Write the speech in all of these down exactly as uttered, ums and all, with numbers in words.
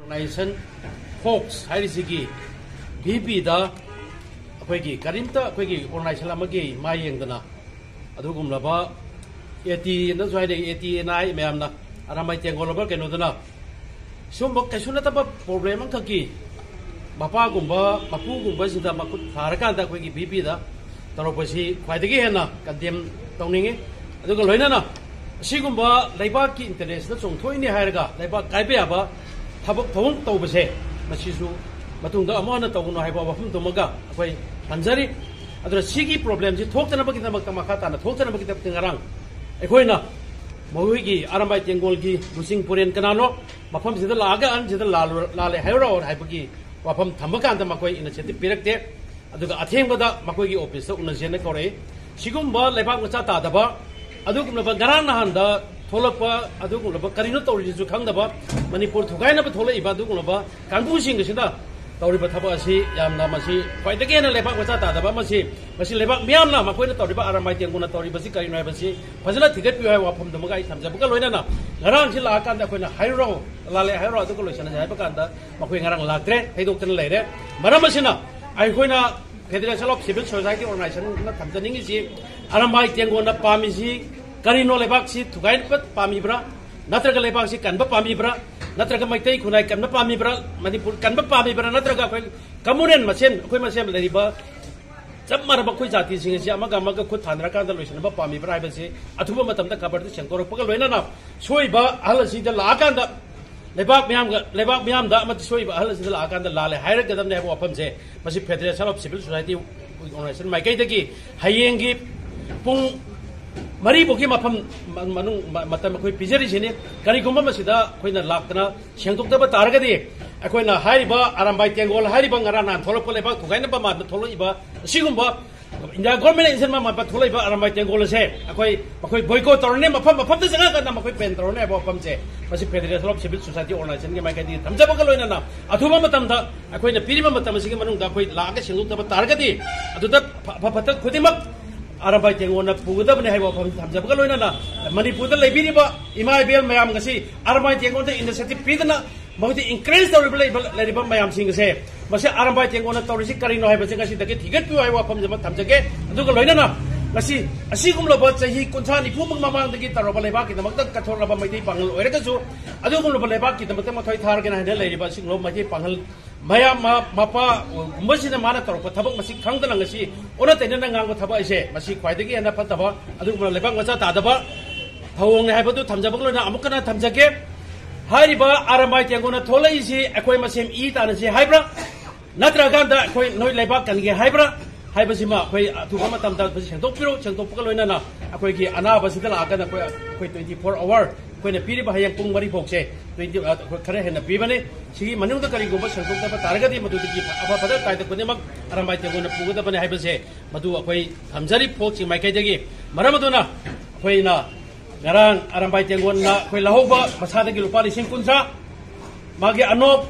Organisation fox ꯍꯥꯏꯔꯤꯁꯤꯒꯤ V ꯄꯤꯗ ꯑꯩꯈꯣꯏꯒꯤ ꯀꯔꯤꯝꯇ ꯑꯩꯈꯣꯏꯒꯤ ꯑꯣꯔꯒꯅꯥꯏꯖꯦꯁꯟ ꯑꯃꯒꯤ ꯃꯥ ꯌꯦꯡꯗꯅ ꯑꯗꯨꯒꯨꯝꯂꯕ ꯑꯦ ꯇꯤ ꯑꯦꯅꯁꯨ ꯍꯥꯏꯅꯩ, ꯑꯦ ꯇꯤ ꯑꯦꯟ ꯑꯥꯏ ꯃꯌꯥꯝꯅ ꯑꯔꯥꯃꯥꯏ ꯇꯦꯡꯒꯣꯜ ꯂꯣꯕꯔ ꯀꯩꯅꯣꯗꯨꯅ ꯁꯤꯒꯨꯝꯕ ꯀꯩꯁꯨ ꯅꯠꯇꯕ ꯄ꯭ꯔꯣꯕ꯭ꯂꯦꯝ ꯑꯃꯈꯛꯀꯤ ꯃꯄꯥꯒꯨꯝꯕ ꯃꯄꯨꯒꯨꯝꯕꯁꯤꯡꯗ ꯃꯈꯨꯠ ꯊꯥꯔꯀꯥꯟꯗ ꯑꯩꯈꯣꯏꯒꯤ ꯚꯤ ꯄꯤꯗ ꯇꯧꯔꯛꯄꯁꯤ ꯈ꯭ꯋꯥꯏꯗꯒꯤ ꯍꯦꯟꯅ ꯀꯟꯗꯦꯝ ꯇꯧꯅꯤꯡꯉꯤ꯫ ꯑꯗꯨꯒ ꯂꯣꯏꯅꯅ ꯑꯁꯤꯒꯨꯝꯕ ꯂꯩꯕꯥꯛꯀꯤ ꯏꯟꯇꯔꯦꯁꯇ ꯆꯣꯡꯊꯣꯛꯏꯅꯦ ꯍꯥꯏꯔꯒ ꯂꯩꯕꯥꯛ ꯀꯥꯏꯕ ꯌꯥꯕ ꯊꯕꯛ ꯊꯧꯑꯣꯡ ꯇꯧꯕꯁꯦ ꯃꯁꯤꯁꯨ ꯃꯇꯨꯡꯗ ꯑꯃꯨꯛ ꯍꯟꯅ ꯇꯧꯒꯅꯨ ꯍꯥꯏꯕ ꯋꯥꯐꯝꯗꯨꯃꯒ ꯑꯩꯈꯣꯏ ꯊꯝꯖꯔꯤ꯫ ꯑꯗꯨꯅ ꯁꯤꯒꯤ ꯄ꯭ꯔꯣꯕ꯭ꯂꯦꯝꯁꯤ ꯊꯣꯛꯇꯅꯕꯒꯤꯗꯃꯛꯇ, ꯃꯈꯥ ꯇꯥꯅ ꯊꯣꯛꯇꯅꯕꯒꯤꯗꯃꯛꯇ ꯉꯔꯥꯡ ꯑꯩꯈꯣꯏꯅ ꯃꯈꯣꯏꯒꯤ ꯑꯔꯥꯝꯕꯥꯏ ꯇꯦꯡꯒꯣꯜꯒꯤ ꯂꯨꯆꯤꯡ ꯄꯨꯔꯦꯟ ꯀꯅꯥꯅꯣ ꯃꯐꯝꯁꯤꯗ ꯂꯥꯛꯑꯒ ꯑꯍꯟꯁꯤꯗ ꯂꯥꯜꯂꯨ-, ꯂꯥꯜꯂꯦ ꯍꯥꯏꯔꯛꯑꯣ ꯍꯥꯏꯕꯒꯤ ꯋꯥꯐꯝ ꯊꯝꯕ ꯀꯥꯟꯗ ꯃꯈꯣꯏ ꯏꯅꯤꯁꯤꯌꯦꯇꯤꯚ ꯄꯤꯔꯛꯇꯦ꯫ ꯑꯗꯨꯒ ꯑꯊꯦꯡꯕꯗ ꯃꯈꯣꯏꯒꯤ ꯑꯣꯐꯤꯁꯇ ꯎꯅꯁꯦꯅ ꯀꯧꯔꯛꯏ꯫ ꯁꯤꯒꯨꯝꯕ ꯂꯩꯕꯥꯛ ꯃꯆꯥ ꯇꯥꯗꯕ, ꯑꯗꯨꯒꯨꯝꯂꯕ ꯉꯔꯥꯡ ꯅꯍꯥꯟꯗ ꯊꯣꯛꯂꯛꯄ, ꯑꯗꯨꯒꯨꯝꯂꯕ ꯀꯔꯤꯅꯣ ꯇꯧꯔꯤꯁꯤꯁꯨ ꯈꯪꯗꯕ, ꯃꯅꯤꯄꯨꯔ ꯊꯨꯒꯥꯏꯅꯕ ꯊꯣꯛꯂꯛꯏꯕ ꯑꯗꯨꯒꯨꯝꯂꯕ ꯀꯥꯡꯕꯨꯁꯤꯡ ꯑꯁꯤꯅ ꯇꯧꯔꯤꯕ ꯊꯕꯛ ꯑꯁꯤ ꯌꯥꯝꯅ, ꯃꯁꯤ ꯈ꯭ꯋꯥꯏꯗꯒꯤ ꯍꯦꯟꯅ ꯂꯩꯕꯥꯛ ꯃꯆꯥ ꯇꯥꯗꯕ ꯑꯃꯁꯤ, ꯃꯁꯤ ꯂꯩꯕꯥꯛ ꯃꯤꯌꯥꯝꯅ ꯃꯈꯣꯏꯅ ꯇꯧꯔꯤꯕ ꯑꯔꯥꯝꯕꯥꯏ ꯇꯦꯡꯒꯣꯜꯅ ꯇꯧꯔꯤꯕꯁꯤ ꯀꯔꯤꯅꯣ ꯍꯥꯏꯕꯁꯤ ꯐꯖꯅ ꯊꯤꯒꯠꯄꯤꯌꯨ ꯍꯥꯏꯕ ꯋꯥꯐꯝꯗꯨꯃꯒ ꯑꯩ ꯊꯝꯖꯕꯒ ꯂꯣꯏꯅꯅ, ꯉꯔꯥꯡꯁꯤ ꯂꯥꯛꯑꯀꯥꯟꯗ ꯑꯩꯈꯣꯏꯅ ꯍꯥꯏꯔꯨꯔꯣ, ꯂꯥꯜꯂꯦ ꯍꯥꯏꯔꯨꯔꯣ, ꯑꯗꯨꯒ ꯂꯣꯏꯁꯤꯟꯅꯁꯦ ꯍꯥꯏꯕ ꯀꯥꯟꯗ ꯃꯈꯣꯏ ꯉꯔꯥꯡ ꯂꯥꯛꯇ꯭ꯔꯦ, ꯊꯩꯗꯣꯛꯇꯅ ꯂꯩꯔꯦ꯫ ꯃꯔꯝ ꯑꯁꯤꯅ ꯑꯩꯈꯣꯏꯅ Federation of Civil Society Organizationꯅ ꯊꯝꯖꯅꯤꯡꯉꯤꯁꯤ, Arambai ꯇꯦꯡꯒꯣꯜꯅ ꯄꯥꯝꯃꯤꯁꯤ ꯀꯔꯤꯅꯣ? ꯂꯩꯕꯥꯛꯁꯤ ꯊꯨꯒꯥꯏꯕ ꯄꯥꯝꯃꯤꯕ꯭ꯔꯥ? ꯅꯠꯇ꯭ꯔꯒ ꯂꯩꯕꯥꯛꯁꯤ ꯀꯟꯕ ꯄꯥꯝꯃꯤꯕ꯭ꯔꯥ? ꯅꯠꯇ꯭ꯔꯒ ꯃꯩꯇꯩ ꯈꯨꯟꯅꯥꯏ ꯀꯟꯕ ꯄꯥꯝꯃꯤꯕ꯭ꯔꯥ? ꯃꯅꯤꯄꯨꯔ ꯀꯟꯕ ꯄꯥꯝꯃꯤꯕ꯭ꯔꯥ? ꯅꯠꯇ꯭ꯔꯒ ꯑꯩꯈꯣꯏ ꯀꯃꯨꯅꯦꯜ ꯃꯁꯦꯟ, ꯑꯩꯈꯣꯏ ꯃꯁꯦꯟ ꯂꯩꯔꯤꯕ ꯆꯞ ꯃꯥꯟꯅꯕ ꯑꯩꯈꯣꯏ ꯖꯥꯇꯤꯁꯤꯡ ꯑꯁꯤ ꯑꯃꯒ ꯑꯃꯒ ꯈꯨꯠ ꯊꯥꯅꯔꯀꯥꯟꯗ ꯂꯣꯏꯁꯤꯟꯅꯕ ꯄꯥꯝꯃꯤꯕ꯭ꯔꯥ ꯍꯥꯏꯕꯁꯤ ꯑꯊꯨꯕ ꯃꯇꯝꯗ ꯈꯕꯔꯗ ꯁꯦꯡꯗꯣꯔꯛꯄꯒ ꯂꯣꯏꯅꯅ ꯁꯣꯏꯕ ꯑꯍꯜ ꯑꯁꯤꯗ ꯂꯥꯛꯑꯀꯥꯟꯗ ꯂꯩꯕꯥꯛ ꯃꯤꯌꯥꯝꯒ, ꯂꯩꯕꯥꯛ ꯃꯤꯌꯥꯝꯗ ꯑꯃꯗꯤ ꯁꯣꯏꯕ ꯑꯍꯜ ꯑꯁꯤꯗ ꯂꯥꯛꯑꯀꯥꯟꯗ ꯂꯥꯜꯂꯦ ꯍꯥꯏꯔꯛꯀꯗꯕꯅꯤ ꯍꯥꯏꯕ ꯋꯥꯐꯝꯁꯦ ꯃꯁꯤ Federation of Civil Society Organization ꯃꯥꯏꯀꯩꯗꯒꯤ ꯍꯌꯦꯡꯒꯤ ꯄꯨꯡ ꯃꯔꯤꯐꯥꯎꯒꯤ ꯃꯐꯝ ꯃꯅꯨꯡ ꯃꯇꯝ ꯑꯩꯈꯣꯏ ꯄꯤꯖꯔꯤꯁꯤꯅꯤ꯫ ꯀꯔꯤꯒꯨꯝꯕ ꯃꯁꯤꯗ ꯑꯩꯈꯣꯏꯅ ꯂꯥꯛꯇꯅ ꯁꯦꯡꯗꯣꯛꯇꯕ ꯇꯥꯔꯒꯗꯤ ꯑꯩꯈꯣꯏꯅ ꯍꯥꯏꯔꯤꯕ ꯑꯔꯥꯝꯕꯥꯏ ꯇꯦꯡꯒꯣꯜ ꯍꯥꯏꯔꯤꯕ ꯉꯔꯥꯡ ꯅꯍꯥꯟ ꯊꯣꯛꯂꯛꯄ ꯂꯩꯕꯥꯛ ꯊꯨꯒꯥꯏꯅꯕ ꯃꯥꯟꯕ ꯊꯣꯛꯂꯛꯏꯕ ꯑꯁꯤꯒꯨꯝꯕ ꯏꯟꯗꯤꯌꯥ ꯒꯣꯔꯃꯦꯟꯅ ꯏꯟꯁꯤꯟꯕ ꯃꯥꯟꯕ ꯊꯣꯛꯂꯛꯏꯕ ꯑꯔꯥꯝꯕꯥꯏ ꯇꯦꯡꯒꯣꯜ ꯑꯁꯦ ꯑꯩꯈꯣꯏ, ꯑꯩꯈꯣꯏ ꯕꯣꯏꯀꯣꯠ ꯇꯧꯔꯅꯤ, ꯃꯐꯝ ꯃꯐꯝꯗ ꯆꯪꯉꯛꯀꯥꯟꯗ ꯃꯈꯣꯏ ꯕꯦꯟ ꯇꯧꯔꯅꯤ ꯍꯥꯏꯕ ꯋꯥꯐꯝꯁꯦ ꯃꯁꯤ Federation of Civil Society Organizationꯒꯤ ꯃꯥꯏꯀꯩꯗꯒꯤ ꯊꯝꯖꯕꯒ ꯂꯣꯏꯅꯅ ꯑꯊꯨꯕ ꯃꯇꯝꯗ ꯑꯩꯈꯣꯏꯅ ꯄꯤꯔꯤꯕ ꯃꯇꯝ ꯑꯁꯤꯒꯤ ꯃꯅꯨꯡꯗ ꯑꯩꯈꯣꯏ ꯂꯥꯛꯑꯒ ꯁꯦꯡꯗꯣꯛꯇꯕ ꯇꯥꯔꯒꯗꯤ ꯑꯗꯨꯗ ꯐ-, ꯑꯐ ꯐꯠꯇ ꯈꯨꯗꯤꯡꯃꯛ ꯑꯔꯥꯝꯕꯥꯏ ꯇꯦꯡꯒꯣꯜꯅ ꯄꯨꯒꯗꯕꯅꯤ ꯍꯥꯏꯕ ꯋꯥꯐꯝ ꯊꯝꯖꯕꯒ ꯂꯣꯏꯅꯅ ꯃꯅꯤꯄꯨꯔꯗ ꯂꯩꯕꯤꯔꯤꯕ ꯏꯃꯥ ꯏꯕꯦꯜ ꯃꯌꯥꯝ ꯑꯁꯤ ꯑꯔꯥꯝꯕꯥꯏ ꯇꯦꯡꯒꯣꯜꯗ ꯏꯅꯤꯁꯤꯌꯦꯇꯤꯚ ꯄꯤꯗꯅ ꯃꯈꯣꯏꯗ encourage ꯇꯧꯔꯤꯕ ꯂꯩꯕ, ꯂꯩꯔꯤꯕ ꯃꯌꯥꯝꯁꯤꯡ ꯑꯁꯦ, ꯃꯁꯤ ꯑꯔꯥꯝꯕꯥꯏ ꯇꯦꯡꯒꯣꯟꯅ ꯇꯧꯔꯤꯁꯤ ꯀꯔꯤꯅꯣ ꯍꯥꯏꯕꯁꯦ ꯉꯁꯤꯗꯒꯤ ꯊꯤꯒꯠꯄꯤꯌꯨ ꯍꯥꯏꯕ ꯋꯥꯐꯝꯁꯤ ꯑꯃ ꯊꯝꯖꯒꯦ꯫ ꯑꯗꯨꯒ ꯂꯣꯏꯅꯅ ꯉꯁꯤ ꯑꯁꯤꯒꯨꯝꯂꯕ ꯆꯍꯤ ꯀꯨꯟꯊ꯭ꯔꯥ ꯅꯤꯐꯨꯃꯨꯛ ꯃꯃꯥꯡꯗꯒꯤ ꯇꯧꯔꯕ ꯂꯩꯕꯥꯛꯀꯤꯗꯃꯛꯇ ꯀꯠꯊꯣꯛꯂꯕ ꯃꯩꯇꯩ ꯄꯥꯉꯜ ꯑꯣꯏꯔꯒꯁꯨ, ꯑꯗꯨꯒꯨꯝꯂꯕ ꯂꯩꯕꯥꯛꯀꯤꯗꯃꯛꯇ ꯃꯊ꯭ꯋꯥꯏ ꯊꯥꯔꯒꯦꯅ ꯍꯥꯏꯅ ꯂꯩꯔꯤꯕ ꯑꯁꯤꯒꯨꯝꯂꯕ ꯃꯩꯇꯩ ꯄꯥꯉꯜ ꯃꯌꯥꯝ ꯃ-, ꯃꯄꯥꯒꯨꯝꯕꯁꯤꯅ ꯃꯥꯅ ꯇꯧꯔꯛꯄ ꯊꯕꯛ ꯃꯁꯤ ꯈꯪꯗꯅ ꯉꯁꯤ ꯑꯣꯟꯅ ꯇꯩꯅꯅ ꯉꯥꯡꯕ ꯊꯕꯛ ꯑꯁꯦ, ꯃꯁꯤ ꯈ꯭ꯋꯥꯏꯗꯒꯤ ꯍꯦꯟꯅ ꯐꯠꯇꯕ, ꯑꯗꯨꯒꯨꯝꯂꯕ ꯂꯩꯕꯥꯛ ꯃꯆꯥ ꯇꯥꯗꯕ ꯊꯧꯑꯣꯡꯅꯤ ꯍꯥꯏꯕꯗꯨ ꯊꯝꯖꯕꯒ ꯂꯣꯏꯅꯅ ꯑꯃꯨꯛ ꯍꯟꯅ ꯊꯝꯖꯒꯦ꯫ ꯍꯥꯏꯔꯤꯕ ꯑꯔꯥꯝꯕꯥꯏ ꯇꯦꯡꯒꯣꯟꯅ ꯊꯣꯛꯂꯛꯏꯁꯤ ꯑꯩꯈꯣꯏ ꯃꯁꯦꯟ ꯏ ꯇꯥꯟꯅꯁꯤ ꯍꯥꯏꯕ꯭ꯔꯥ? ꯅꯠꯇ꯭ꯔꯀꯥꯟꯗ ꯑꯩꯈꯣꯏ ꯅꯣꯏ ꯂꯩꯕꯥꯛ ꯀꯟꯒꯦ ꯍꯥꯏꯕ꯭ꯔꯥ? ꯍꯥꯏꯕꯁꯤꯃ ꯑꯩꯈꯣꯏ ꯑꯊꯨꯕ ꯃꯇꯝꯗ ꯁꯦꯡꯗꯣꯛꯄꯤꯔꯣ꯫ ꯁꯦꯡꯗꯣꯛꯄꯒ ꯂꯣꯏꯅꯅ ꯑꯩꯈꯣꯏꯒꯤ ꯑꯅꯥꯕꯁꯤꯗ ꯂꯥꯛꯑꯒꯅ ꯑꯩꯈꯣꯏ, ꯑꯩꯈꯣꯏ twenty four hour ꯑꯩꯈꯣꯏꯅ ꯄꯤꯔꯤꯕ ꯍꯌꯦꯡ ꯄꯨꯡ ꯃꯔꯤ ꯐꯥꯎꯁꯦ twenty, ꯑ, ꯑꯩꯈꯣꯏ ꯈꯔ ꯍꯦꯟꯅ ꯄꯤꯕꯅꯤ꯫ ꯁꯤꯒꯤ ꯃꯅꯨꯡꯗ ꯀꯔꯤꯒꯨꯝꯕ ꯁꯦꯡꯗꯣꯛꯇꯕ ꯇꯥꯔꯒꯗꯤ ꯃꯗꯨꯗꯒꯤ ꯑꯐ ꯐꯠꯇ ꯀꯥꯏꯗ ꯈꯨꯗꯤꯡꯃꯛ ꯑꯔꯥꯝꯕꯥꯏ ꯇꯦꯡꯒꯣꯟꯅ ꯄꯨꯒꯗꯕꯅꯤ ꯍꯥꯏꯕꯁꯦ ꯃꯗꯨ ꯑꯩꯈꯣꯏ ꯊꯝꯖꯔꯤ ꯐꯣꯛꯁꯤ ꯃꯥꯏꯀꯩꯗꯒꯤ꯫ ꯃꯔꯝ ꯑꯗꯨꯅ ꯑꯩꯈꯣꯏꯅ ꯉꯔꯥꯡ ꯑꯔꯥꯝꯕꯥꯏ ꯇꯦꯡꯒꯣꯟꯅ ꯑꯩꯈꯣꯏ ꯂꯧꯍꯧꯕ ꯃꯁꯥꯗꯒꯤ ꯂꯨꯄꯥ ꯂꯤꯁꯤꯡ ꯀꯨꯟꯊ꯭ꯔꯥ, ꯃꯥꯒꯤ ꯑꯅꯣꯞ,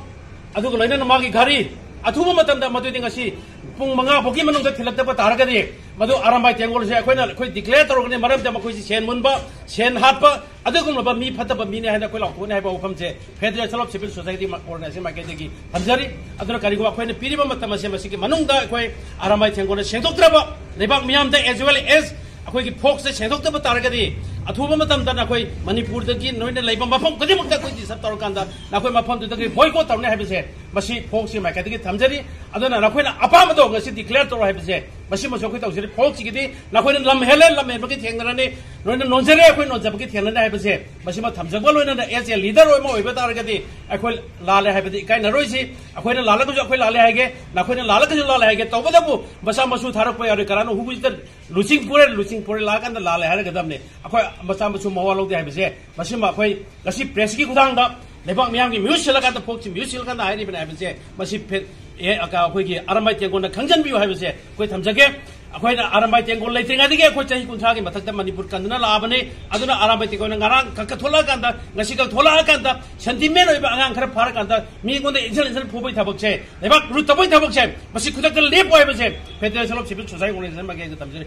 ꯑꯗꯨꯒ ꯂꯣꯏꯅꯅ ꯃꯥꯒꯤ ꯘꯔꯤ, ꯑꯊꯨꯕ ꯃꯇꯝꯗ ꯃꯗꯨꯗꯤ ꯉꯁꯤ ꯄꯨꯡ ꯃꯉꯥ ꯐꯥꯎꯒꯤ ꯃꯅꯨꯡꯗ ꯊꯤꯜꯂꯛꯇꯕ ꯇꯥꯔꯒꯗꯤ ꯃꯗꯨ ꯑꯔꯥꯝꯕꯥꯏ ꯇꯦꯡꯒꯣꯜꯁꯦ ꯑꯩꯈꯣꯏꯅ, ꯑꯩꯈꯣꯏ declare ꯇꯧꯔꯒꯅꯤ꯫ ꯃꯔꯝꯗꯤ ꯃꯈꯣꯏꯁꯤ ꯁꯦꯟ ꯃꯨꯟꯕ, ꯁꯦꯟ ꯍꯥꯠꯄ, ꯑꯗꯨꯒꯨꯝꯂꯕ ꯃꯤ ꯐꯠꯇꯕ ꯃꯤꯅꯤ ꯍꯥꯏꯅ ꯑꯩꯈꯣꯏ ꯂꯥꯎꯊꯣꯛꯀꯅꯤ ꯍꯥꯏꯕ ꯋꯥꯐꯝꯁꯦ Federation of Civil Society Organization ꯃꯥꯏꯀꯩꯗꯒꯤ ꯊꯝꯖꯔꯤ꯫ ꯑꯗꯨꯅ ꯀꯔꯤꯒꯨꯝꯕ ꯑꯩꯈꯣꯏꯅ ꯄꯤꯔꯤꯕ ꯃꯇꯝ ꯑꯁꯦ ꯃꯁꯤꯒꯤ ꯃꯅꯨꯡꯗ ꯑꯩꯈꯣꯏ ꯑꯔꯥꯝꯕꯥꯏ ꯇꯦꯡꯒꯣꯜꯅ ꯁꯦꯡꯗꯣꯛꯇ꯭ꯔꯕ ꯂꯩꯕꯥꯛ ꯃꯤꯌꯥꯝꯗ as well as ꯑꯩꯈꯣꯏꯒꯤ ꯐꯣꯛꯁꯇ ꯁꯦꯡꯗꯣꯛꯇꯕ ꯇꯥꯔꯒꯗꯤ ꯑꯊꯨꯕ ꯃꯇꯝꯗ ꯅꯈꯣꯏ ꯃꯅꯤꯄꯨꯔꯗꯒꯤ ꯅꯣꯏꯅ ꯂꯩꯕ ꯃꯐꯝ ꯈꯨꯗꯤꯡꯃꯛꯇ ꯑꯩꯈꯣꯏ disturb ꯇꯧꯔꯀꯥꯟꯗ ꯅꯈꯣꯏ ꯃꯐꯝꯗꯨꯗꯒꯤ boycott ꯇꯧꯅꯤ ꯍꯥꯏꯕꯁꯦ ꯃꯁꯤ ꯐꯣꯛꯁꯀꯤ ꯃꯥꯏꯀꯩꯗꯒꯤ ꯊꯝꯖꯔꯤ꯫ ꯑꯗꯨꯅ ꯅꯈꯣꯏꯅ ꯑꯄꯥꯝꯕꯗꯣ ꯉꯁꯤ declare ꯇꯧꯔꯣ ꯍꯥꯏꯕꯁꯦ ꯃꯁꯤꯃꯁꯨ ꯑꯩꯈꯣꯏ ꯇꯧꯖꯔꯤ꯫ ꯐꯣꯛꯁꯤꯒꯤꯗꯤ ꯅꯈꯣꯏꯅ ꯂꯝ ꯍꯦꯜꯂꯦ, ꯂꯝ ꯍꯦꯟꯕꯒꯤ ꯊꯦꯡꯅꯔꯅꯤ, ꯅꯣꯏꯅ ꯅꯣꯟꯖꯔꯦ, ꯑꯩꯈꯣꯏ ꯅꯣꯟꯖꯕꯒꯤ ꯊꯦꯡꯅꯅꯤ ꯍꯥꯏꯕꯁꯦ ꯃꯁꯤꯃ ꯊꯝꯖꯕ ꯂꯣꯏꯅꯅ as a leader ꯑꯃ ꯑꯣꯏꯕ ꯇꯥꯔꯒꯗꯤ ꯑꯩꯈꯣꯏ ꯂꯥꯜꯂꯦ ꯍꯥꯏꯕꯗꯤ ꯏꯀꯥꯏꯅꯔꯣꯏꯁꯤ꯫ ꯑꯩꯈꯣꯏꯅ ꯂꯥꯜꯂꯒꯁꯨ ꯑꯩꯈꯣꯏ ꯂꯥꯜꯂꯦ ꯍꯥꯏꯒꯦ, ꯅꯈꯣꯏꯅ ꯂꯥꯜꯂꯒꯁꯨ ꯂꯥꯜꯂꯦ ꯍꯥꯏꯒꯦ꯫ ꯇꯧꯕꯇꯕꯨ ꯃꯆꯥ ꯃꯁꯨ ꯊꯥꯔꯛꯄ ꯌꯥꯔꯣꯏ꯫ ꯀꯅꯥꯅꯣ ꯍꯨꯕꯨꯁꯤꯗ ꯂꯨꯆꯤꯡ ꯄꯨꯔꯦ, ꯂꯨꯆꯤꯡ ꯄꯨꯔꯦ ꯂꯥꯛꯑꯀꯥꯟꯗ ꯂꯥꯜꯂꯦ ꯍꯥꯏꯔꯒꯗꯕꯅꯤ꯫ ꯑꯩꯈꯣꯏ ꯃꯆꯥ ꯃꯁꯨ ꯃꯋꯥ ꯂꯧꯗꯦ ꯍꯥꯏꯕꯁꯦ ꯃꯁꯤꯃ ꯑꯩꯈꯣꯏ ꯉꯁꯤ ꯄ꯭ꯔꯦꯁꯀꯤ ꯈꯨꯊꯥꯡꯗ ꯂꯩꯕꯥꯛ ꯃꯤꯌꯥꯝꯒꯤ ꯃꯤꯍꯨꯠ ꯁꯤꯜꯂꯀꯥꯟꯗ, ꯐꯣꯛꯁꯤ ꯃꯤꯍꯨꯠ ꯁꯤꯜꯂꯀꯥꯟꯗ ꯍꯥꯏꯔꯤꯕꯅꯤ ꯍꯥꯏꯕꯁꯦ ꯃꯁꯤ ꯐꯦ-, ꯑꯦ, ꯑꯩꯈꯣꯏꯒꯤ ꯑꯔꯥꯝꯕꯥꯏ ꯇꯦꯡꯒꯣꯜꯅ ꯈꯪꯖꯟꯕꯤꯌꯨ ꯍꯥꯏꯕꯁꯦ ꯑꯩꯈꯣꯏ ꯊꯝꯖꯒꯦ꯫ ꯑꯩꯈꯣꯏꯅ ꯑꯔꯥꯝꯕꯥꯏ ꯇꯦꯡꯒꯣꯜ ꯂꯩꯇ꯭ꯔꯤꯉꯩꯗꯒꯤ ꯑꯩꯈꯣꯏ ꯆꯍꯤ ꯀꯨꯟꯊ꯭ꯔꯥꯒꯤ ꯃꯊꯛꯇ ꯃꯅꯤꯄꯨꯔ ꯀꯟꯗꯨꯅ ꯂꯥꯛꯑꯕꯅꯤ꯫ ꯑꯗꯨꯅ ꯑꯔꯥꯝꯕꯥꯏ ꯇꯦꯡꯒꯣꯜꯅ ꯉꯔꯥꯡ ꯀꯛꯊꯠꯂꯛꯑꯀꯥꯟꯗ, ꯉꯁꯤ ꯀꯛꯊꯠꯂꯛꯑꯀꯥꯟꯗ, sentiment ꯑꯣꯏꯕ ꯑꯉꯥꯡ ꯈꯔ ꯐꯥꯔꯀꯥꯟꯗ ꯃꯤꯉꯣꯟꯗ ꯏꯟꯁꯜ ꯏꯟꯁꯜ ꯐꯨꯕꯒꯤ ꯊꯕꯛꯁꯦ, ꯂꯩꯕꯥꯛ ꯔꯨꯠ ꯇꯧꯕꯒꯤ ꯊꯕꯛꯁꯦ, ꯃꯁꯤ ꯈꯨꯗꯛꯇ ꯂꯦꯞꯄꯣ ꯍꯥꯏꯕꯁꯦ Federation of Civil Society Organization ꯃꯥꯏꯀꯩꯗ ꯊꯝꯖꯔꯤ꯫